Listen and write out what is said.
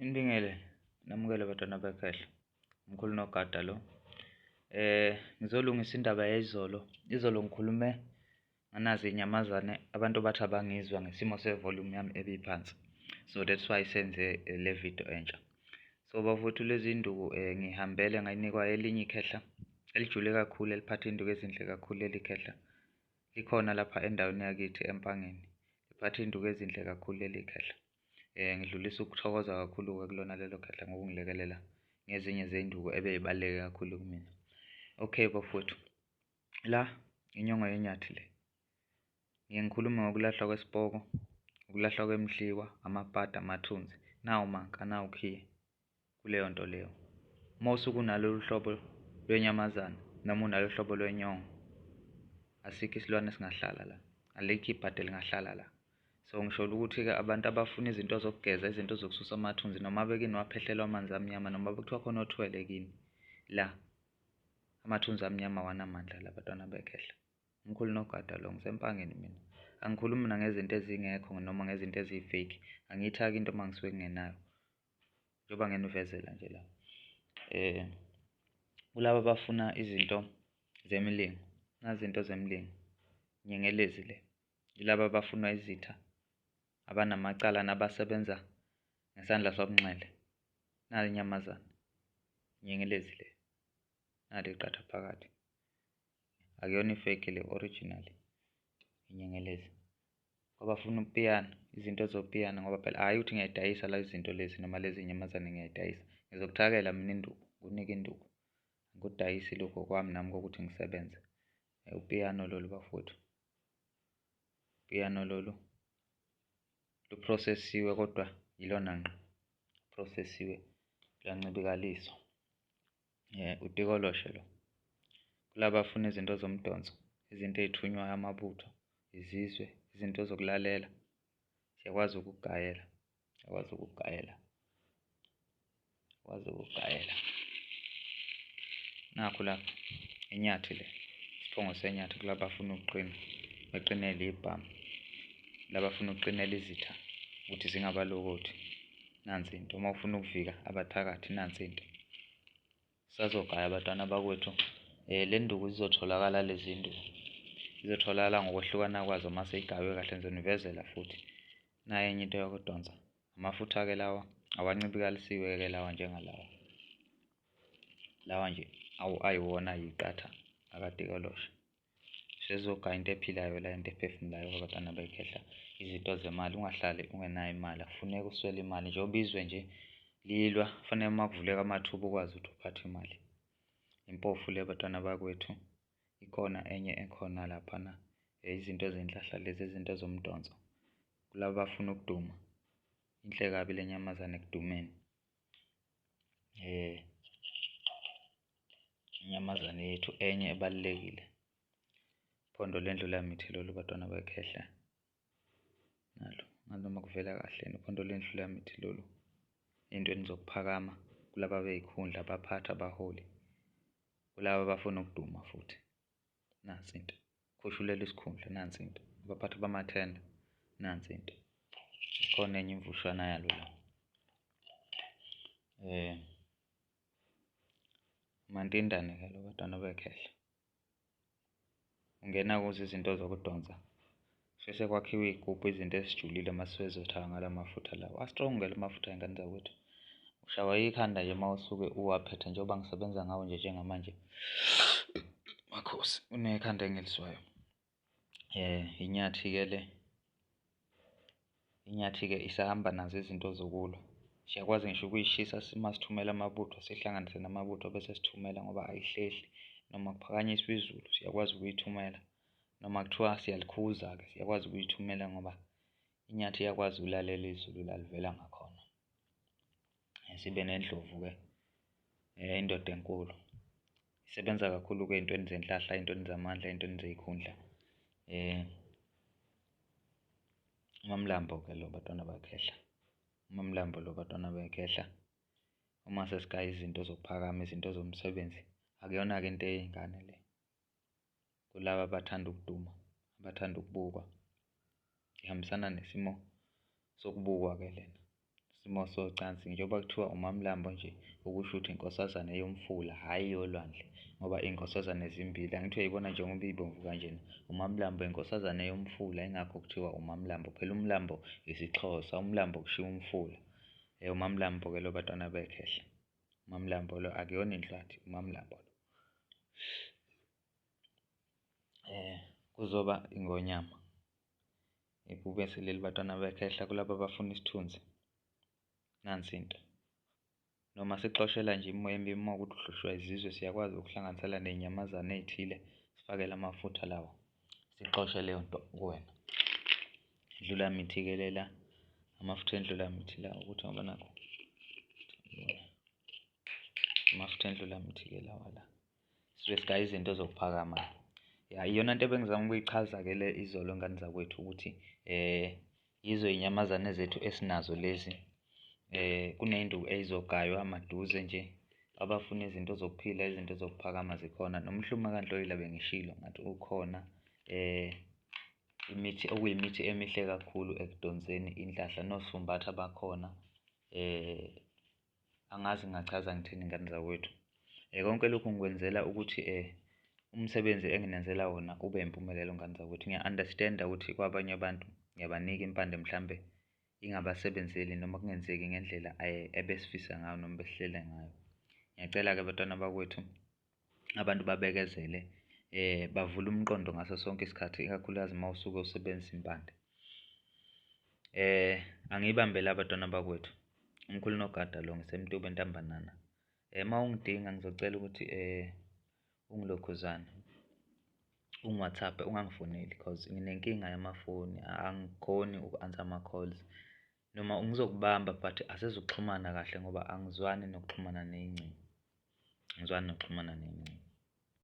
Nginibingelele, namukele bantwana bekhehla, umkhulu Nogada lo. Ngizolungisa indaba yayizolo, izolo ngikhulume nganazi iy'nyamazane abantu bathi abangizwa ngesimo se-volume yami ebiphansi, so that's why senze le video entsha. So, bafowethu lezi iy'nduku ngiy'hambele ngayinikwa elinye ikhehla elijule kakhulu, eliphatha iy'nduku ezinhle kakhulu leli khehla. Likhona lapha endaweni yakithi eMpangeni, liphatha iy'nduku ezinhle kakhulu leli khehla. Ngidlulisa ukuthokoza kakhulu-ke kulona lelo khehla ngokungilekelela ngezinye zey'nduku ebey'baluleke kakhulu kumina. Okay, bafowethu, la inyongo yenyathi le. Ngiye ngikhulume ngokulahlwa kwesipoko, ukulahlwa kwemidliwa, amabhadi, amathunzi, nawu amanka, nawu ukhiye kuleyo nto leyo. Uma usuke unalolu hlobo lwenyamazane noma unalo hlobo lwenyongo, asikho isilwane esingahlala la, alikho ibhadi elingahlala la. So, ngisholo ukuthi-ke abantu abafuna izinto zokugeza, izinto zokususa amathunzi noma bekini waphehlelwa amanzi amnyama noma bekuthiwa khona othwele kini la, amathunzi amnyama awanamandla la bantwana bekhehla. Umkhulu Nogada lo, ngiseMpangeni mina. Angikhulumi nangezinto ezingekho noma ngezinto eziyi-fake, angiyithaki into uma ngisuke ngingenayo, njengoba nginivezela nje la. Kulaba abafuna izinto zemilingo, nazi izinto zemilingo, inyengelezi le, yilaba abafunwa izitha, abanamacala nabasebenza ngesandla sobunxele, nayi inyamazane, inyengelezi le, nali iqatha phakathi, akuyona i-fake le, original inyengelezi. Kwabafuna upiyano, izinto zopiyano ngoba phela hhayi ukuthi ngiyayidayisa la izinto lezi noma lezi nyamazane ngiyayidayisa, ngizokuthakela mina induku, ngikunike induku, angikudayisi lokhu okwami nami kokuthi ngisebenze. Upiyano lolu bafowethu, upiyano lolu lu-process-iwe kodwa ilona ngqo, process-iwe lwancibilikiswa. Utikoloshe lo, kulaba abafuna izinto zomdonso, izinto ey'thunywayo, amabutho, izizwe, izinto zokulalela, siyakwazi ukukugayela, siyakwazi ukukugayela, sikwazi ukukugayela. Nakhu lapha, inyathi le, isiphongo senyathi kulaba abafuna ukuqina, beqinele iy'bhamu, laba abafuna ukuqinela izitha ukuthi zingabalokothi, nansi into. Uma ufuna ukuvika abathakathi, nansi into. Sisazogaya bantwana bakwethu. Le nduku zizotholakala lezi nduku, zizotholakala ngokwehlukana kwazo uma sey'gaywe kahle, ngizonivezela futhi. Nayi enye into yokudonsa, amafutha-ke lawa, awancibikalisiwe-ke lawa njengalawa, lawa nje ayiwona ayiqatha akatikoloshe. Sesizogaya into ephilayo la, into ephefumulayo bantwana bekhehla, izinto zemali, ungahlali ungenayo imali, akufuneki uswele imali njengoba izwe nje lilwa, kufanele uma kuvuleka amathuba ukwazi ukuthi uphathe imali. Impofu le bantwana bakwethu, ikhona enye ekhona laphana, izinto zenhlahla lezi, izinto zomdonso kulaba abafuna ukuduma, inhle kabi le nyamazane ekudumeni. Inyamazane yethu enye ebalulekile, uphondo lwendlulamithi lolu bantwana bekhehla, nalo, angazi noma kuvela kahle yini, uphondo lwendlulamithi lolu ey'ntweni zokuphakama kulaba abey'khundla, abaphathi, abaholi, kulaba abafuna ukuduma futhi, nansi into, khushulelwa isikhundla, nansi into, abaphathi bamathenda, nansi into, ikhona enye imvushwana yalo la. Umantindane-ke lo bantwana bekhehla, ungena kuzo izinto zokudonsa, sheshe kwakhiwe iy'gubhu, izinto ezijulile mase wezothaka ngala mafutha lawa. A-strong-ke la mafutha y'ngane zakwethu, ushawa yikhanda nje uma usuke uwaphethe njengoba ngisebenza ngawo nje njengamanje, makhosi, unekhanda engilizwayo. Inyathi-ke le, inyathi-ke isahamba nazo izinto zokulwa, siyakwazi ngisho ukuyishisa uma sithumela amabutho, sihlanganise namabutho bese sithumela ngoba ayihlehli noma kuphakanyiswa izulu, siyakwazi ukuyithumela noma kuthiwa siyalikhuza-ke, siyakwazi ukuyithumela ngoba inyathi iyakwazi ukulalela izulu la livela ngakhona. Sibe nendlovu-ke, indoda enkulu, isebenza kakhulu-ke ey'ntweni zenhlahla, ey'ntweni zamandla, ey'ntweni zey'khundla. Umamlambo-ke lo bantwana bekhehla, umamlambo lo bantwana bekhehla, uma sesigaya izinto zokuphakama, izinto zomsebenzi, akuyona-ke into eyey'ngane le, kulaba abathanda ukuduma, abathanda ukubukwa, ihambisana nesimo sokubukwa-ke lena. Isimo socansi njengoba kuthiwa uMamlambo nje, okusho ukuthi inkosazane yomfula, hhayi yolwandle, ngoba iy'nkosazane zimbili. Angithi uyayibona njengoba ibomvu kanjena, uMamlambo inkosazane yomfula, yingakho kuthiwa uMamlambo. Phela umlambo isiXhosa, umlambo kushiwo umfula. UMamlambo-ke lo bantwana bekhehla, uMamlambo lo akuyona inhlwathi, uMamlambo lo. Kuzoba ingonyama, ibhubesi leli bantwana bekhehla kulaba abafuna isithunzi, nansi into. Noma sikuxoshela nje imimoya emibi uma kuwukuthi uhlushwa izizwe, siyakwazi ukuhlanganisela ney'nyamazane ey'thile, sifake la mafutha lawa, sixoshe leyo nto kuwena. Indlulamithi-ke lela, amafutha endlulamithi la ukuthi ngoba nakhu, amafutha endlulamithi-ke lawa la. Sisuke sigaya izinto zokuphakama. Ya, iyona nto ebengizama ukuyichaza-ke le izolo ngane zakwethu ukuthi yizo iy'nyamazane zethu esinazo lezi. Kuney'nduku ey'zogaywa maduze nje, abafuna izinto zokuphila, izinto zokuphakama zikhona. Nomhlume kaNhloyila bengishilo ngathi ukhona, imithi okuyimithi emihle kakhulu ekudonseni inhlahla, nosifumbatha bakhona. Angazi ngingachaza ngithini ngane zakwethu. Konke lokhu ngikwenzela ukuthi umsebenzi enginenzela wona ube impumelelo ngane zakwethu. Ngiya-understand-a ukuthi kwabanye abantu ngiyabanika impande mhlambe ingabasebenzeli noma kungenzeki ngendlela ebesifisa ngayo noma besihlele ngayo. Ngiyacela-ke bantwana bakwethu, abantu babekezele, bavule umqondo ngaso sonke isikhathi, ikakhulukazi uma usuke usebenzisa impande. Angiyibambe la bantwana bakwethu, umkhulu uNogada lo, ngiseMtuba eNtambanana. Uma ungidinga ngizocela ukuthi ungilokhuzane, ungi-WhatsApp-e, ungangifoneli cause nginenkinga yamafoni, angikhoni uku-answer ama-calls noma ngizokubamba but asizukuxhumana kahle ngoba angizwani nokuxhumana ney'ngcingo, angizwani nokuxhumana ney'ngcingo.